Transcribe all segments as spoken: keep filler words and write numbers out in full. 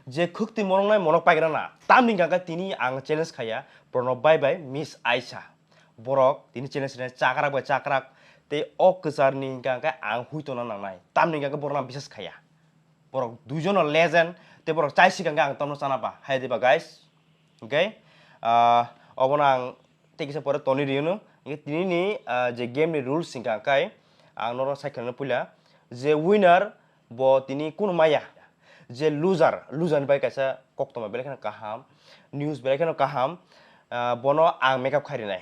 Je khwktwi monoknai monok paigra na. Tamni hwnkha khe tini ang challenge khaiya Pranab bai bai Miss Aisha. Borok tini challenge rwnai chakrak bai chakrak tei o kwcharni hwnkha khe ang hui tongna nangnai. Tamni hwnkha khe borokno ang bisas khaiya. Borok duijono legend tei borok chai sikang khe ang tamno chana ba. Hai diba guys? Okay? Ah, obono ang tei kisa pore toni riyunu. Hingke tini ni, ah, je game ni rules hingka khe ang norok sai khwlano puila je winner bo tini kunu maya, je loser, loser ni bai kaisa koktoma belai kheno kaham, news belai kheno kaham, ah, bono ang makeup khai rinai.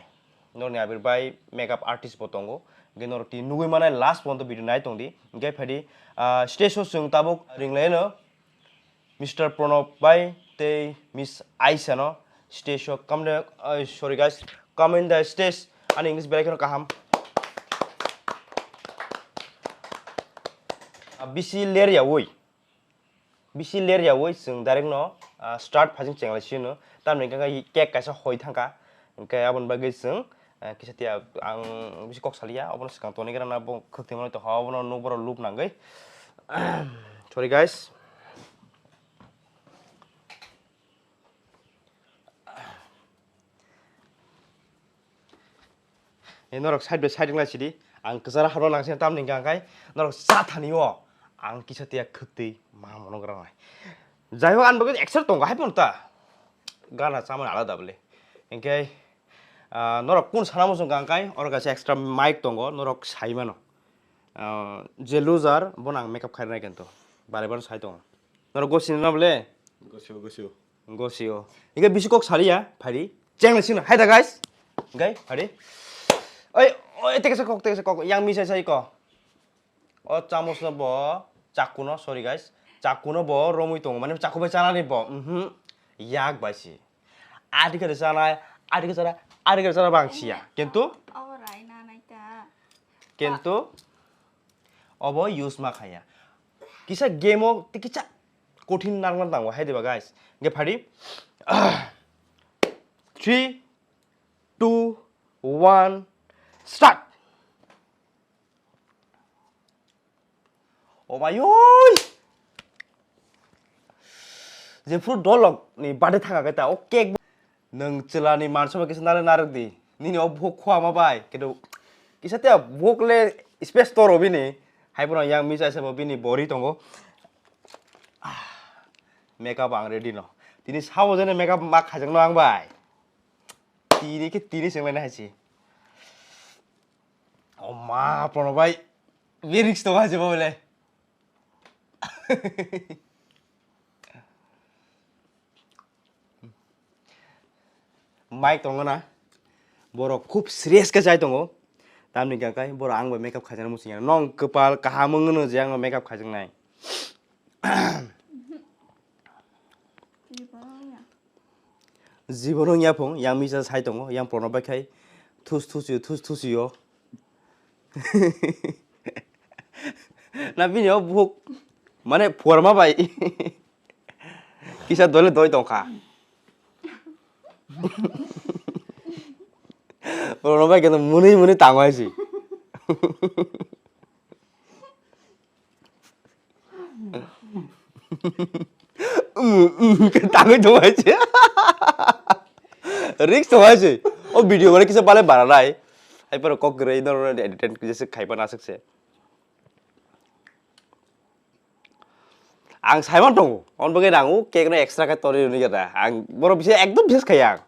Norni abir bai makeup artist bo tongo, hingke norok tini nugui manai last porjonto video nai tongdi, hingke phaidi, ah, stage show chwng tabuk ringlaino. Mister Pranab bai tei Miss Aisha no stage o come the, uh, sorry guys, come in the stage. Ani English belai kheno kaham. Ah, bisi lerya woi. Bisi lerya woi chwng direct no, ah, start phasing chenglai sino. Tamni hwnkhe cake kaisa hoi thangkha. Hwnkhe aboni bagwi chwng, ah, kisa tiya ang bisi kok saliya. Obono swkang toni gra na bo khwktwi manwi tongkha. Obono nukboro loop nangwi. Sorry guys. E norok side by side wngla sidi. Ang kwcharo hapna nang sini tamni hwnkha khe norok sa thani o. Ang kisa tiya khwktwi ma mono gra nai. Jai ho, ang bagwi extra tongo hai phano ta. Gana chamani alada bole. Hwnkhe, ah, norok kun sana muchung kha khe oro kaisa extra mic tongo, norok sai mano. Ah, je loser bono ang makeup khai rwnai khe to. Bare bare sai tongo. Norok gosini na bole? Gosio, gosio. Gosio. Hingke bisi kok saliya, phari. Cheng sino, hai da guys. Gai, phari. Oi, oi, teke sa kok, teke sa kok. Yang misa sai ko. O chamos no bo, chaku no, sorry guys. Chaku no bo romui tongo. Mane chaku bai chanani bo. Mhm. Yak bai si. Adi kare chanai, adi kare chanai, adi kare chanai bang siya. Kintu? Obo rai na nai ta. Kintu? Obo use ma khaya. Kisa game o tei kisa kothin narwkna nango hai diba guys. Hingke phadi. Three, two, one, start. O bai oi. Jephuru dolok ni birthday thanga khe ta o cake. Nwng chwla ni mansa bai kisa narwk narwk di. Nini o bukhuk khua ma bai. Kintu kisa te bukhuk le space toro bini. Hai bono yang misa se bo bini bori tongo. Ah, makeup ang ready no. Tini sabo jene makeup ma khajak no ang bai. Tini khe tini seng lai na hai si. O ma, Prono bai. Lyrics to hai se bo le. Mic tongo na. Borok khub serious khe chai tongo. Tamni hwnkha khe borok ang bai makeup khaijana muchungya. Nwng kwpal kaham wng no je ang makeup khaijaknai. Jibono wngya phung, yang misa sai tongo, yang Prono bai khai thus thusio, thus thusio. Na bini o buhuk mane phuarma bai kisa dole doi tongkha. Prono bai khe mwnwi mwnwi tango hai si. Tangwi tong hai se. Risk tong hai se. O video mane kisa bale bara nai. Hai pore kok gre no entertain kisa khai pa nasuk se. Ang saiman tongo. On bagwi nang o cake no extra khe tori rwni gata. Ang boro bisi ekdom bisi khaya ang.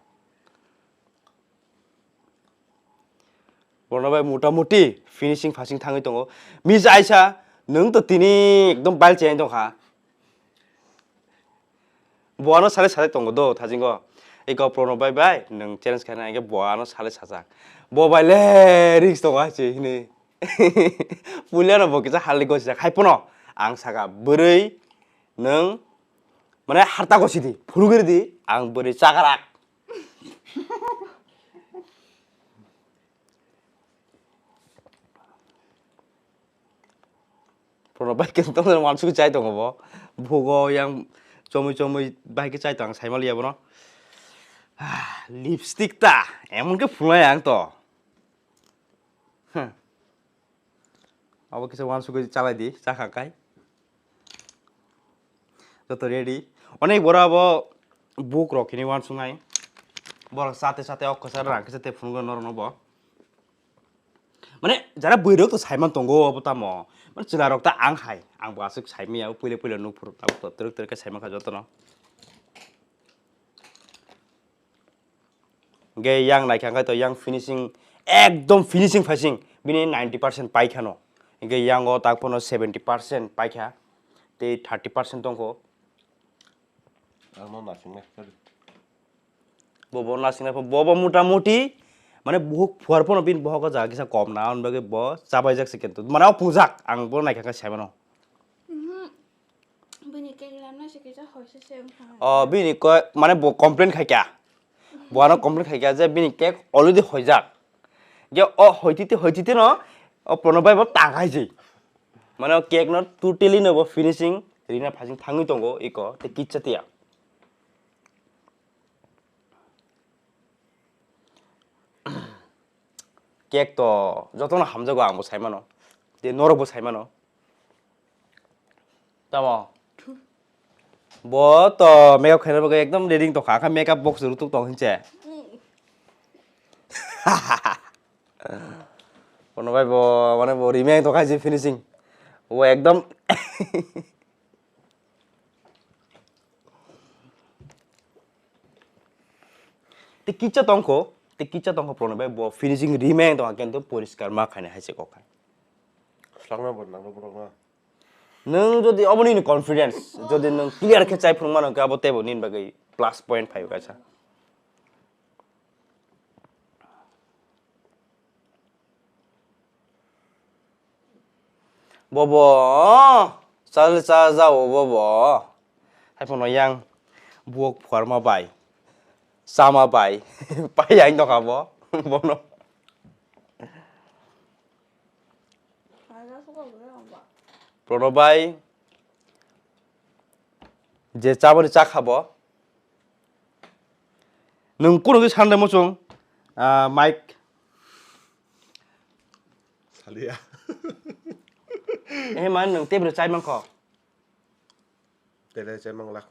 Bono bai mota moti finishing fasing thangwi tongo. Miss Aisha, nwng to tini ekdom bail cheyang tongkha. Bo ano sale sale tongo do thajingo. Eko Prono bai bai nwng challenge khaina hwnkhe bo ano sale sajak. Bo bai le risk tongo hai se hini. Pulia no bo kisa hali gosijak hai pono. Ang saka bwrwi nwng mane harta gosidi phulugri di ang bwrwi chakarak. Prono bai khe tong wansuk chai tongo bo. Bugo yang chomui chomui bai khe chai tong ang saimaliya bono. Ah, lipstick ta emon khe phulai ang to. Huh. Abo kisa wansugwi chalai di, chakha kai. Joto ready. Onek bora abo book rok hini wansuknai. Borok chate chate ok kwchar rang kisa te phunukgo norokno bo. Mane jara bwrwi rok to saiman tongo obo tamo. Mane chwla rok ta ang hai. Ang bo aswk saimanya puila puila nuk phuru tabuk to twrwk twrwk khe saimankha jotono. Hingke yang naikha khe to yang finishing ekdom finishing phaising bini ninety percent paikhano. Hingke yang o tak phano seventy percent paikha tei thirty percent tongkho. Ang no nasingnai, sorry. Bo bo nasingnai pho, bo bo mota moti mane buhuk phuar phano bini bohok o jaga kisa kom na, hwn bagwi bo chabaijak se kintu. Mane o pungjak, ang bo naikha khe sai mano. Mhm. Bini cake lamna se kisa hoise se wngkha. O bini ko mane bo complain khai kya. Bo ano complain khai kya je bini cake already hoijak. Je o hoitite hoitite no o Pranab bai bo tangai je. Mane o cake no totally no bo finishing rina phasing thangwi tongo iko te kitsa tiya. Cake to jotono hamjago ang bo sai mano. Te norok bo sai mano. Tamo? Bo to makeup khaina bagwi ekdom ready tongkha, kha makeup box rutuk tong hinche. Kono bai bo, mane bo rimeng tongkha je finishing. Bo ekdom Te kicha tongkho, te kicha tongkho Pranab bai bo finishing rimeng tongkha kintu poriskar ma khaina hai se kok hai. Swlangna bo nangno borokno. Nwng jodi obo nini confidence, jodi nwng clear khe chai phwrwng mano khe abo teibo nini bagwi plus point phaibo kaisa. Bobo, chale cha jao bobo. Haiphano yang buwak phuarma bai, chama bai, pai yang nokha bo, bono. Prono bai, je chaboni chakha bo. Nwng kunu khe sande muchung, ah, Mike. Salia. Eh, man, nwng tebro chai mankho? Tele chai manglak.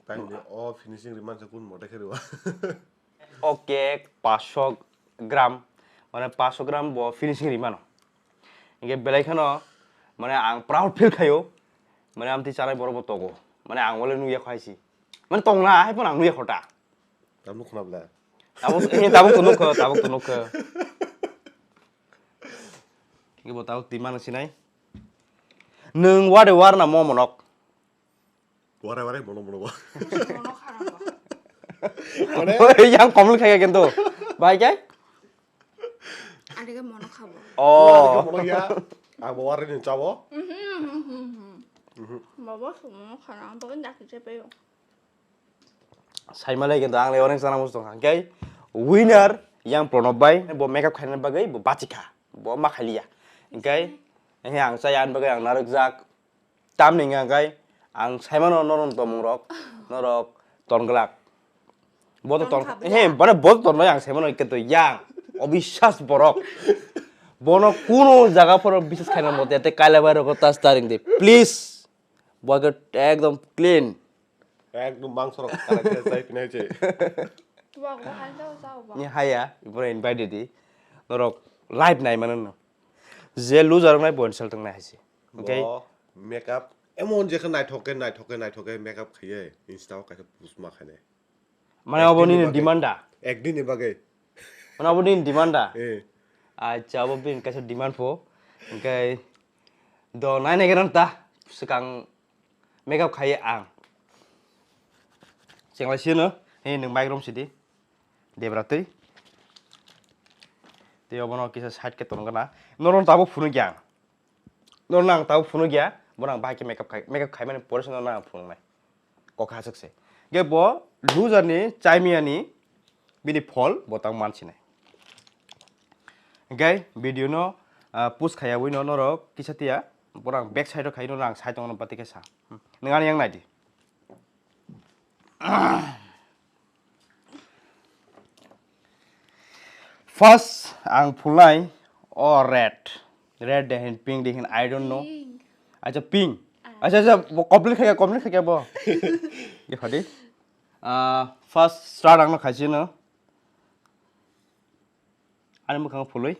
Tani o finishing riman se kun mote khe riwa. O cake paanch sho gram, mane paanch sho gram bo finishing rimano. Hingke belai kheno, mane ang proud feel khayo, mane amtwi chanai borok bo tongo. Mane ang wale nukya kho hai si. Mane tongna, hai phano ang nukya kho ta. Tabuk khna bla. Tabuk, eh, tabuk to nukho, tabuk to nukho. Hingke bo tabuk twi mano sinai. Nwng wade warna mo monok. Warai warai mono mono ba. Mono kharang ba. Mane? Oi, yang komol khaikha kintu. Bai kai? Adike mono khabo. Oh. Mono ya. Ang bo warai ni chabo. Mhm, mhm, mhm. Mhm. Baba sumo khana, ang bagwi dakti chepeyo. Saimalai kintu ang le orang sana musto kha. Kai winner yang Pranab bai bo makeup khaina bagwi bo bachikha. Bo ma khaliya. Kai he ang chaya ang bagwi ang narwk jak. Tamni hwnka khe ang saimano norok tongmung rok, norok ton glak. Bo to ton, Ton kha he, bwla. Bore bo to tonno ang saimano khe to yang obiswas borok. Bono kuno jaga phoro biswas khaina mote te kaila bai rok ta starring de. Please. Bo khe ekdom clean. Ekdom mangso rok kara khe chai pinai che. Tuwa ko hai jao jao ba. Ni haya, ibro invite di. Norok live nai mano no. Je loser nai bo insult nai hai se. Okay. Bo makeup emon je khe naithok khe, naithok khe, naithok khe makeup khaiye Insta o kaisa post ma khainai. Mane obo nini demand da? Ek din ni bagwi. Mane obo nini demand da? Eh. Acha, obo bini kaisa demand pho. Hingke do nai nai gana ta swkang makeup khaiye ang. Chenglai sino, he nwng mic rom sidi. Debra twi. Tei obono kisa side khe tongo na. Norok tabuk phunuk ya. Norok ang tabuk phunuk ya. Bono ang bahai khe makeup khai, makeup khaimani pore se norok ang phunuknai. Kokha aswk se. Ge bo loser ni chaimiyani bini phol bo tang mansinai. Hingke video no, ah, post khaiyawi no norok kisa tiya. Bono ang back side o khai no ang side o no bati khe sa. Hmm. Nwng ani yang nai di. First ang phulnai o red. Red de hin, pink de hin, I don't know. Pink. Acha, pink. Ah, Acha, acha, bo complete khaikha, complete khaikha bo. Ye khadi. Ah, first start ang no khaisi no. Ani mukhang phului.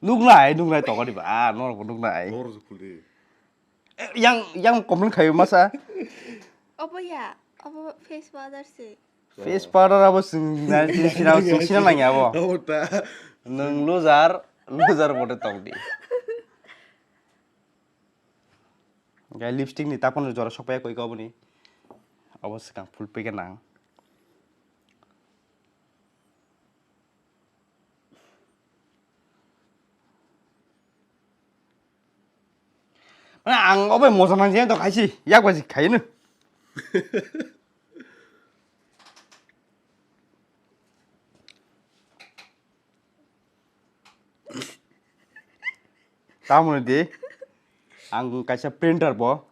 Nuknai, nuknai tongani ba, ah, norok bo nuknai. Norok se phuldi. Eh, yang, yang comment khayo masa. Obo ya, obo face powder se. Face powder abo sing na, sing sina, sing sina nangya abo. Abo ta. Nung loser, loser bote tongdi. Gai lipstick ni tapono jora sokpaiya koi koboni. Abo swkang full packet nang. Mane ang obo moja nang jeng to khaisi, yak baji khaino. Tamoni di, ang kaisa printer bo.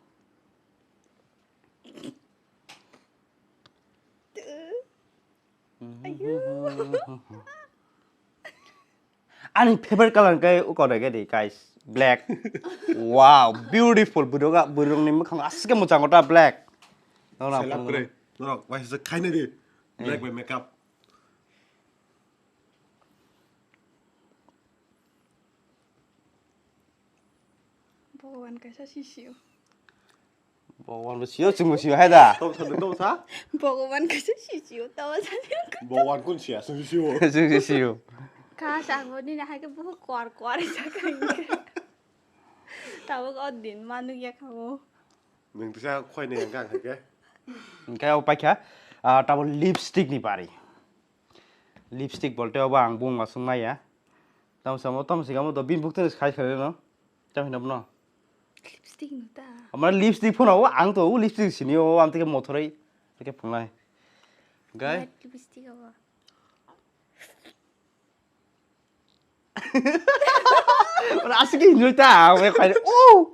Ani favorite color khe ukore khe di, guys, black. Wow, beautiful. Burung, burung ni mukhang asike muchang ota black. Norok selap kre. Norok waisa khaina di. Black by makeup. Bhagwan kaisa sisio. Bhagwan bo sio, chwng bo sio hai da. Tom sa, tom sa. Bhagwan kaisa sisio, tamo sa. Bhagwan kun sia, chwng sio. Chwng sio. Ka sa bo ni hai ke buhu kwar kwar sa ka. Tamo o din manuk ya kha bo. Nung tisa khoi ni hangka hangke. Hingke o paikha, ah, tamo lipstick ni bari. Lipstick bolte obo ang bung masuk maya. Tamo samo, tamo sigamo do bin bukte khai khai no. Tamo hino no. Lipstick no ta. Amar lipstick phone o ang to o lipstick sini o ang tike mothoroi tike phunai. Gai. White lipstick obo. Ora asik ini ta, we khai. Oh.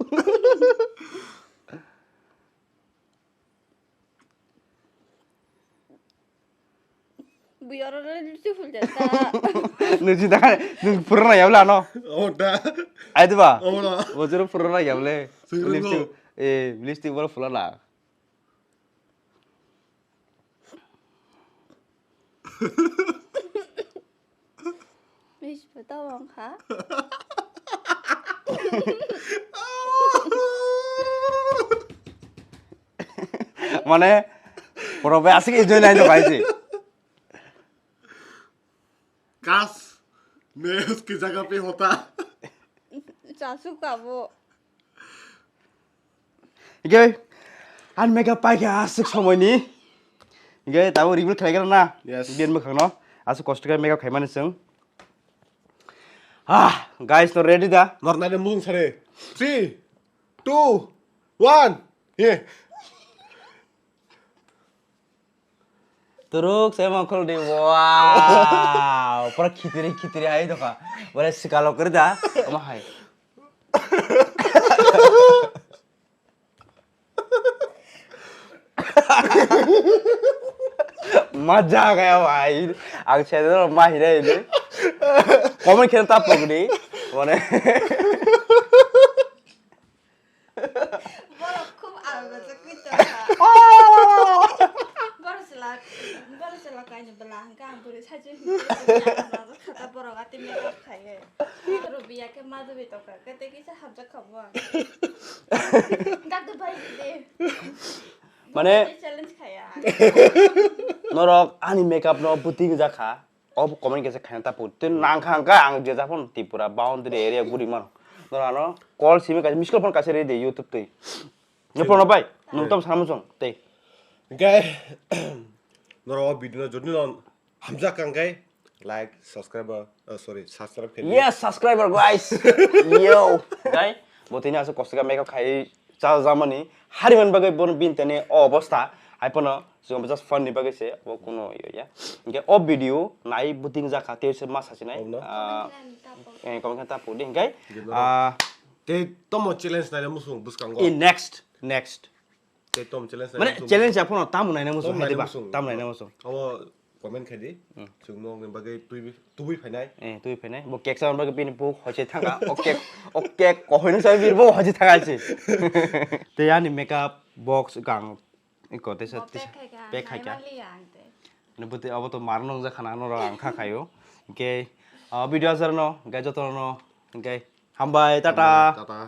Buyoro le lipstick phul jata. Nung jinta kha, nung purana ya bla no. Oh da. Ai diba? Oh no. Bojor purana ya ble. Sungri lipstick, eh, lipstick bol phulala. Miss betul bang kha. Mane, pura bai asik enjoy nai no kaisi. Kas, me uski jaga pe hota. Chasu kabo. Hingke, ang makeup paikha aswk somoini. Hingke, tabuk reveal khlai gana na? Yes. Biyan mwkhang no. Aswk kosto khe makeup khaimani chwng. Ah, guys, no ready da? Nor nai mung sare. Three, two, one. Ye. Turuk saya mangkul di. Wow, pura khitiri khitiri hai doka. Boleh sekalo kerja, kamu hai. Maja kaya bhai. Ang channel mah hira ini. Komen kena tapuk ni. Mana? Borok khub algojak kwi tongkha. Borok chwla, borok chwla kainwi bwla hwnkhe ang bwrwi sajagwi hwnkhe tei ang najak kha ta borok atwi makeup khaiwi. Rubiya khe madugwi tongkha, khe tei kisa hamjak kha bo ang. Dakto bai de. Mane, challenge khaya. Norok ani makeup no bwtwi wngjakha. Obo comment kaisa khaina ta put. Tei nang kha hwnkhe ang je japhano Tripura boundary area guri mano. Noro ano call simi kaisa miss call phone kaisa rede YouTube twi. Nung phone bai, nung tom sana muchung tei. Hingke norok o video no jodi no hamjak kha hingke like, subscribe, oh, sorry, subscribe khe di. Yes, subscriber guys. Yo. Gai, bo tini aso kosto khe makeup khai cha jamani. Hariman bagwi bon bin tene o obostha. Hai pono Chwng just fun ni bagwi se, bo kuno yo ya. Hingke o video nai buting jakha tei se ma sachi nai. Obno? Ah, comment khe ta pudi hingke. Gimno. Ah, tei tomo challenge nai musung bwskango. In next, next. Tei tom challenge nai musung. Mane challenge ya phono tamu nai musung, hadi ba. Tamu nai musung. Abo Comment khai di. Chwng nokni bagwi tubui phainai. Eh, tubui phainai. Bo cake sa bagwi bini bo hoise thanga. O cake, o cake kohoi nang sa bir bo hoise thanga se. Te ani makeup box gang iko te sa pack khai ka. Nai mali ang te. Ne buti abo to mar nong ja khana no ang kha khayo. Ke video asar no, ga joto no. Ke hambai, tata. Tata.